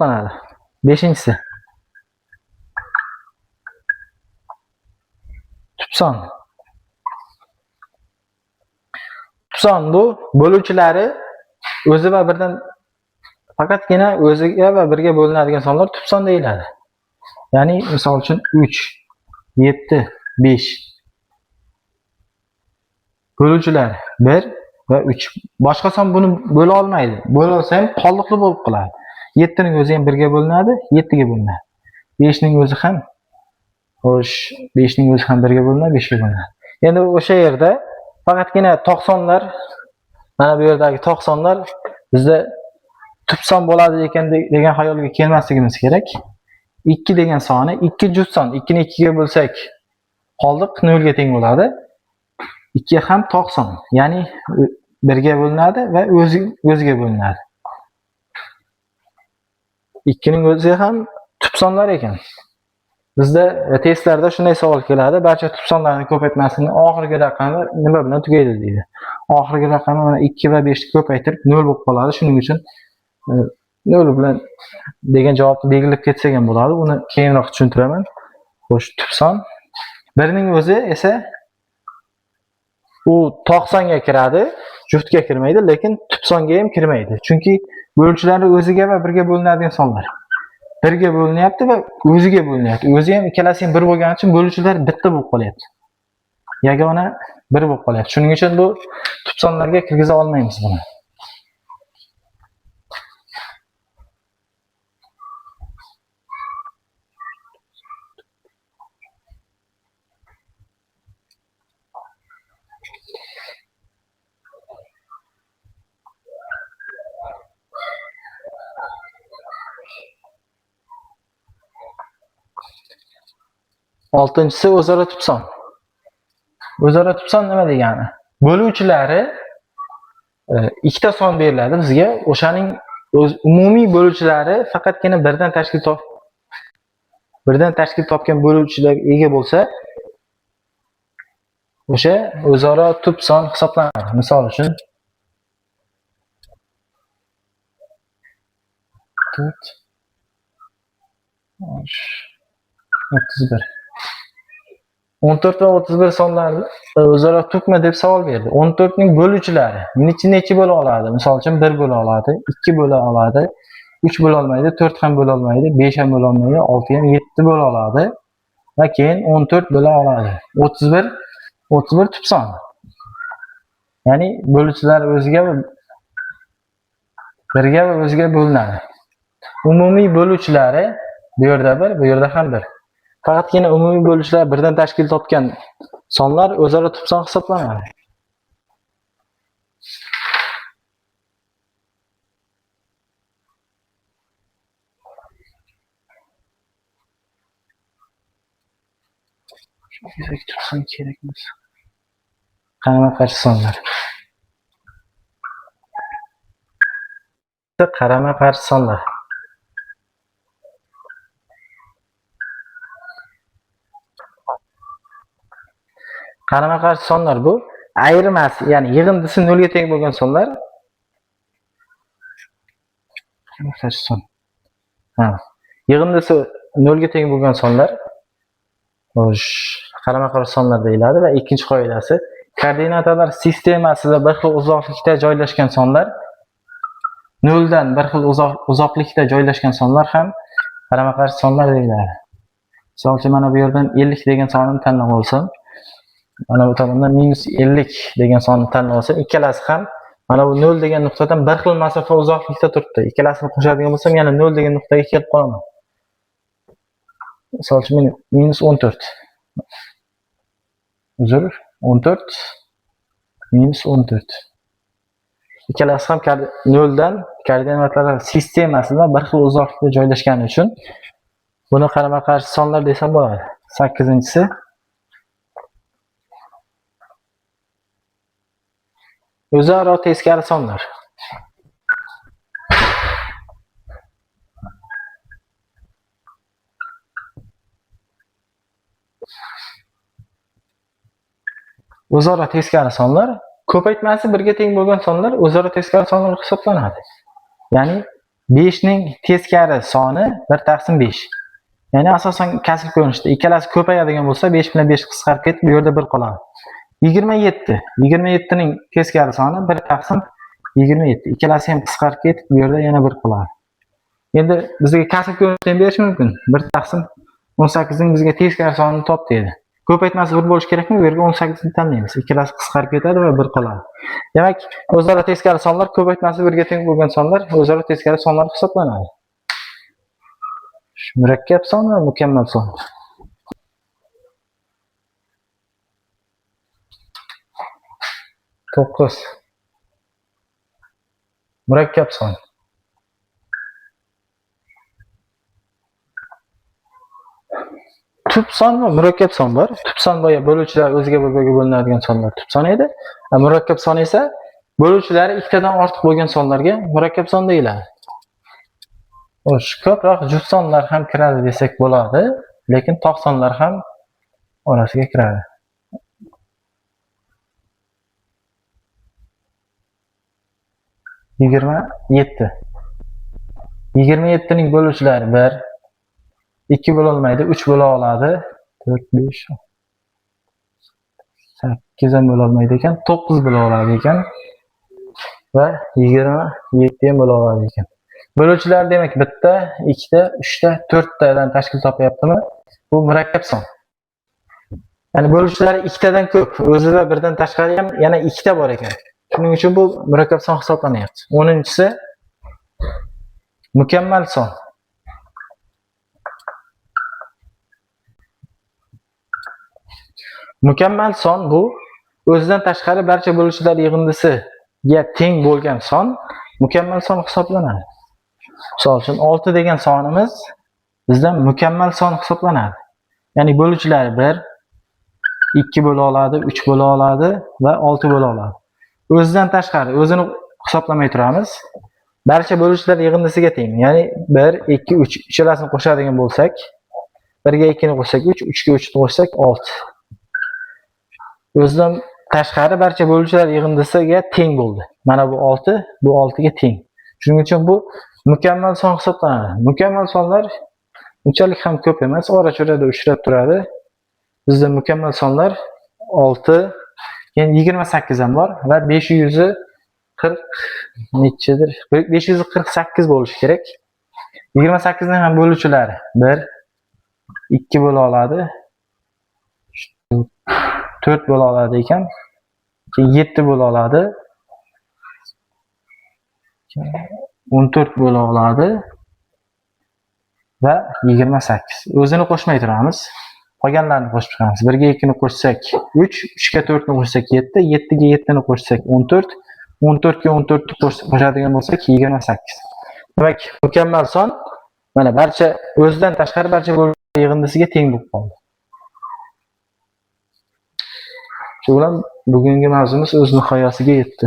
Hisoblanadi. Beshinchisi. Tubson. Tubson bu bo'luvchilari o'zi va birdan faqatgina o'ziga va birga bo'linadigan sonlar tubson deyiladi. Ya'ni misol uchun 3, 7, 5. Bo'luvchilar 1 va 3. Boshqa son buni bo'la olmaydi. Bo'la olsa ham qoldiqli bo'lib qoladi. 7 ning o'zi ham 1 ga bo'linadi, 7 ga bo'linadi. 5 ning o'zi ham, xo'sh, 5 ning o'zi ham 1 ga bo'linadi, 5 ga bo'linadi. Endi o'sha yerda faqatgina to'q sonlar, mana bu yerdagi to'q sonlar bizda tubson bo'ladi ekan degan xayolga kelmasligimiz kerak. 2 degan soni 2 juft son, 2 ni 2 ga bo'lsak qoldiq 0 ga teng bo'ladi. 2 ham to'q son, ya'ni 1 ga bo'linadi va o'ziga bo'linadi. 2 ning o'zi ham tubsonlar ekan. Bizda testlarda shunday savol keladi: barcha tubsonlarning ko'paytmasining oxirgi raqami nima bilan tugaydi deydi. Oxirgi raqami mana 2 va 5 ni ko'paytirib 0 bo'lib qoladi. Shuning uchun 0 bilan degan javobni belgilab ketsak ham bo'ladi. Uni keyinroq tushuntiraman. Xo'sh, tubson 1 ning o'zi esa u to'qsonga kiradi, juftga kirmaydi, lekin tubsonga ham kirmaydi. Chunki bo'luvchilari o'ziga va birga bo'linadigan sonlar. Birga bo'linyapti va o'ziga bo'linyapti. O'zi ham ikkalasi ham bir bo'lgani uchun bo'luvchilar bitta bo'lib qolyapti. Yagona bir bo'lib qolyapti. Shuning uchun bu tubsonlarga kirgiza olmaymiz buni. Oltinchisi o'zaro tubson. O'zaro tubson nima degani? Bo'luvchilari ikkita son beriladi bizga. O'shaning umumiy bo'luvchilari faqatgina birdan tashkil topgan bo'luvchilarga ega bo'lsa, o'sha o'zaro tubson hisoblanadi. Misol uchun 4 31. 14 va 31 sonlarni o'zaro tubmi deb savol berdi. 14 ning bo'luvchilari nechi bo'la oladi? Misol uchun 1 bo'la oladi, 2 bo'la oladi, 3 bo'la olmaydi, 4 ham bo'la olmaydi, 5 ham bo'la olmaydi, 6 ham, 7 bo'la oladi va keyin 14 bo'la oladi. 31 tubson. Ya'ni bo'luvchilar o'ziga birga va o'ziga bo'linadi. Umumiy bo'luvchilari bu yerda 1, bu yerda ham 1. Faqatgina umumiy bo'luvchilar birdan tashkil topgan sonlar o'zaro tubson hisoblanadi. Tubson kerak emas. Qarama-qarshi sonlar. Qarama-qarshi sonlar. Qarama-qarshi sonlar bu ayirmasi, ya'ni yig'indisi 0 ga teng bo'lgan sonlar. Qarama-qarshi son. Ha, yig'indisi 0 ga teng bo'lgan sonlar xo'sh, qarama-qarshi sonlar deyiladi va ikkinchi qoidasi koordinatalar sistemasida bir xil uzoqlikda joylashgan sonlar 0 dan bir xil uzoqlikda joylashgan sonlar ham qarama-qarshi sonlar deyiladi. Misol uchun mana bu yerdan 50 degan sonni tanlab olsam, mana bu tomondan -50 degan sonni tanlab olsam, ikkalasi ham mana bu 0 degan nuqtadan bir xil masofa uzoqlikda turibdi. Ikkalasini qo'shadigan bo'lsam, yana 0 degan nuqtaga kelib qolaman. Misol uchun -14. Uzr, 14 -14. Ikkalasi ham 0 dan koordinatalar sistemasida bir xil uzoqlikda joylashgani uchun buni qarama-qarshi sonlar desam bo'ladi. 8-inchisi o'zaro teskari sonlar. O'zaro teskari sonlar ko'paytmasi birga teng bo'lgan sonlar o'zaro teskari sonlar hisoblanadi. Ya'ni 5 ning teskari soni 1 taqsim 5. Ya'ni asosan kasr ko'rinishda ikkalasi ko'payadigan bo'lsa 5 bilan 5 qisqarib ketib, bu yerda 1 qoladi. 27. 27 ning teskari soni 1 taqsim 27. Ikkalasi ham qisqarib ketib, bu yerda yana 1 qoladi. Endi bizga kasr ko'rinishda ham berish mumkin. 1 taqsim 18 ning bizga teskari sonini top deydi. Ko'paytmasi 1 bo'lishi kerakmi? Bu yerga 18 ni tanlaymiz. Ikkalasi qisqarib ketadi va 1 qoladi. Demak, o'zaro teskari sonlar ko'paytmasi 1 ga teng bo'lgan sonlar o'zaro teskari sonlar hisoblanadi. Murakkab son va mukammal son. 9. Murakkab son. Tub son va murakkab son bor. Tub son boya bo'luvchilar o'ziga bir birga bo'linadigan sonlar tub son edi. Murakkab son esa bo'luvchilari ikkitadan ortiq bo'lgan sonlarga murakkab son deyiladi. Xo'sh, ko'proq juft sonlar ham kiradi desak bo'ladi, lekin toq sonlar ham orasiga kiradi. 27. 27 ning bo'luvchilari 1, 2 bo'lolmaydi, 3 bo'la oladi, 4, 5, 8 ham bo'lolmaydi ekan, 9 bo'la oladi ekan va 27 ham bo'la oladi ekan. Bo'luvchilar demak 1 ta, 2 ta, 3 ta, 4 tadan tashkil topyaptimi? Bu murakkab son. Ya'ni bo'luvchilar ikkitadan ko'p, o'zida birdan tashqari ham yana ikkita bor ekan. Shuning uchun bu murakkab son hisoblanyapti. 10-inchisi mukammal son. Mukammal son bu o'zidan tashqari barcha bo'luvchilar yig'indisiga teng bo'lgan son mukammal son hisoblanadi. Misol uchun 6 degan sonimiz bizda mukammal son hisoblanadi. Ya'ni bo'luvchilar 1, 2 bo'la oladi, 3 bo'la oladi va 6 bo'la oladi. O'zidan tashqari o'zini hisoblamay turamiz. Barcha bo'luvchilar yig'indisiga teng. Ya'ni 1, 2, 3 uchalasini qo'shadigan bo'lsak, 1 ga 2 ni qo'shsak 3, 3 ga 3 ni qo'shsak 6. O'zidan tashqari barcha bo'luvchilar yig'indisiga teng bo'ldi. Mana bu 6, bu 6 ga teng. Shuning uchun bu mukammal son hisoblanadi. Mukammal sonlar unchalik ham ko'p emas, ora-chorada uchrab turadi. Bizda mukammal sonlar 6, keyin 28 ham bor va 540 nechidir? 548 bo'lishi kerak. 28 ning ham bo'luvchilari 1, 2 bo'la oladi, 4 bo'la oladi ekan, keyin 7 bo'la oladi, 14 bo'la oladi va 28. O'zini qo'shmay turamiz. Qolganlarini qo'shib chiqamiz. 1 ga 2 ni qo'shsak 3, 3 ga 4 ni qo'shsak 7, 7 ga 7 ni qo'shsak 14, 14 ga 14 ni qo'shadigan bo'lsak 28. Demak, mukammal son mana barcha o'zidan tashqari barcha bo'luvchilar yig'indisiga teng bo'lib qoldi. Shu bilan bugungi mavzumiz o'z nihoyasiga yetdi.